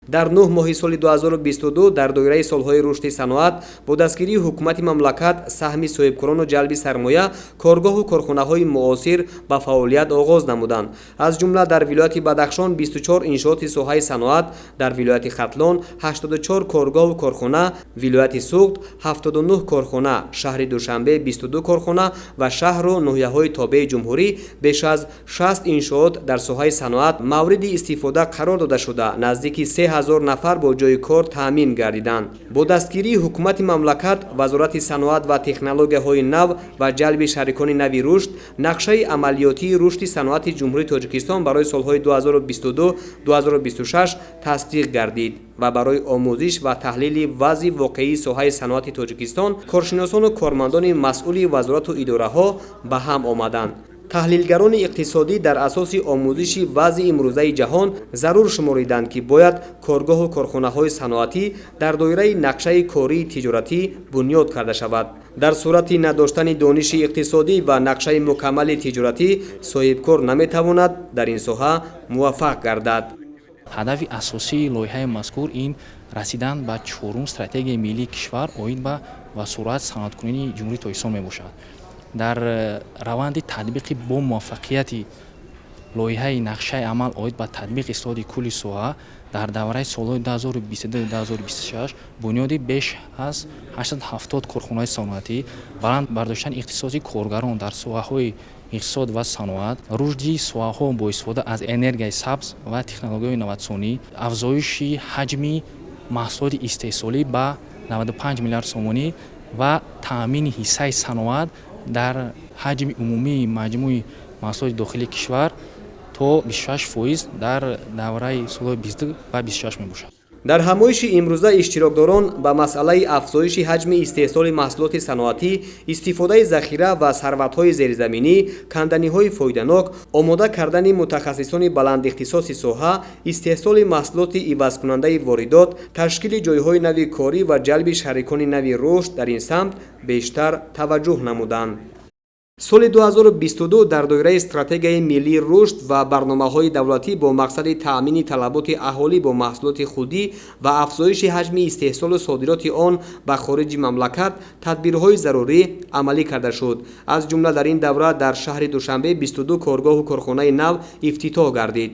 Дар 9 моҳи соли 2022 дар доираи солҳои рушди саноат бо дастгирии ҳукумати мамлакат, саҳми соҳибкорону ҷалби сармоя коргоҳу корхонаҳои муосир ба фаъолият оғоз намуданд. Аз ҷумла дар вилояти Бадахшон 24 иншооти соҳаи саноат, дар вилояти Хатлон 84 коргоҳу корхона, вилояти Суғд 79 корхона, шаҳри Душанбе 22 корхона ва шаҳру ноҳияҳои тобеи ҷумҳурӣ беш аз 60 иншоот дар соҳаи саноат мавриди истифода қарор дода шуда, наздики 3000 нафар бо ҷойи кор таъмин гардиданд. Бо дастгирии ҳукумати мамлакат, Вазорати саноат ва технологияҳои нав ва ҷалби шарикони нави рушд, нақшаи амалиётии рушди саноати Ҷумҳурии Тоҷикистон барои солҳои 2022-2026 тасдиқ гардид ва барои омӯзиш ва таҳлили вазъи воқеии соҳаи саноати Тоҷикистон коршиносону кормандони масъули вазорату идораҳо ба ҳам омаданд. Таҳлилгарони иқтисодӣ дар асоси омӯзиши вазъи имрӯзаи ҷаҳон зарур шумориданд, ки бояд коргоҳу корхонаҳои саноатӣ дар доираи нақшаи кории тиҷоратӣ бунёд карда шавад. Дар сурати надоштани дониши иқтисодӣ ва нақшаи мукаммали тиҷоратӣ соҳибкор наметавонад дар ин соҳа муваффақ гардад. Ҳадафи асосии лоиҳаи мазкур ин расидан ба чорум стратегияи миллии кишвар оид ба суръат саноаткунии Ҷумҳурии Тоҷикистон мебошад. Дар раванди татбиқи бо муваффақияти лоиҳаи нақшаи амал оид ба татбиқи ислоҳоти кулли соҳа дар давраи солҳои 2022-2026 бунёди беш аз 870 корхонаҳои саноатӣ, баланд бардоштани ихтисоси коргарон дар соҳаҳои иқтисод ва саноат, рушди соҳаҳо бо истифода аз энергияи сабз ва технологияҳои инноватсионӣ, афзоиши ҳаҷми маҳсулоти истеҳсолӣ ба 95 миллиард сомонӣ ва таъмини ҳиссаи саноат дар ҳаҷми умумии маҷмӯи маҳсулоти дохилии кишвар то 26% дар давраи солҳои 22 ва 26 мебошад. Дар ҳамоиши имрӯза иштирокдорон ба масъалаи афзоиши ҳаҷми истеҳсоли маҳсулоти саноатӣ, истифодаи захира ва сарватҳои зеризаминӣ, канданиҳои фоиданок, омода кардани мутахассисони баландихтисоси соҳа, истеҳсоли маҳсулоти ивазкунандаи воридот, ташкили ҷойҳои нави корӣ ва ҷалби шарикони нави рушд дар ин самт бештар таваҷҷӯҳ намуданд. Соли 2022 дар доираи стратегияи миллии рушд ва барномаҳои давлатӣ бо мақсади таъмини талаботи аҳолӣ бо маҳсулоти худӣ ва афзоиши ҳаҷми истеҳсолу содироти он ба хориҷи мамлакат тадбирҳои зарурӣ амалӣ карда шуд. Аз ҷумла дар ин давра дар шаҳри Душанбе 22 коргоҳу корхонаи нав ифтитоҳ гардид.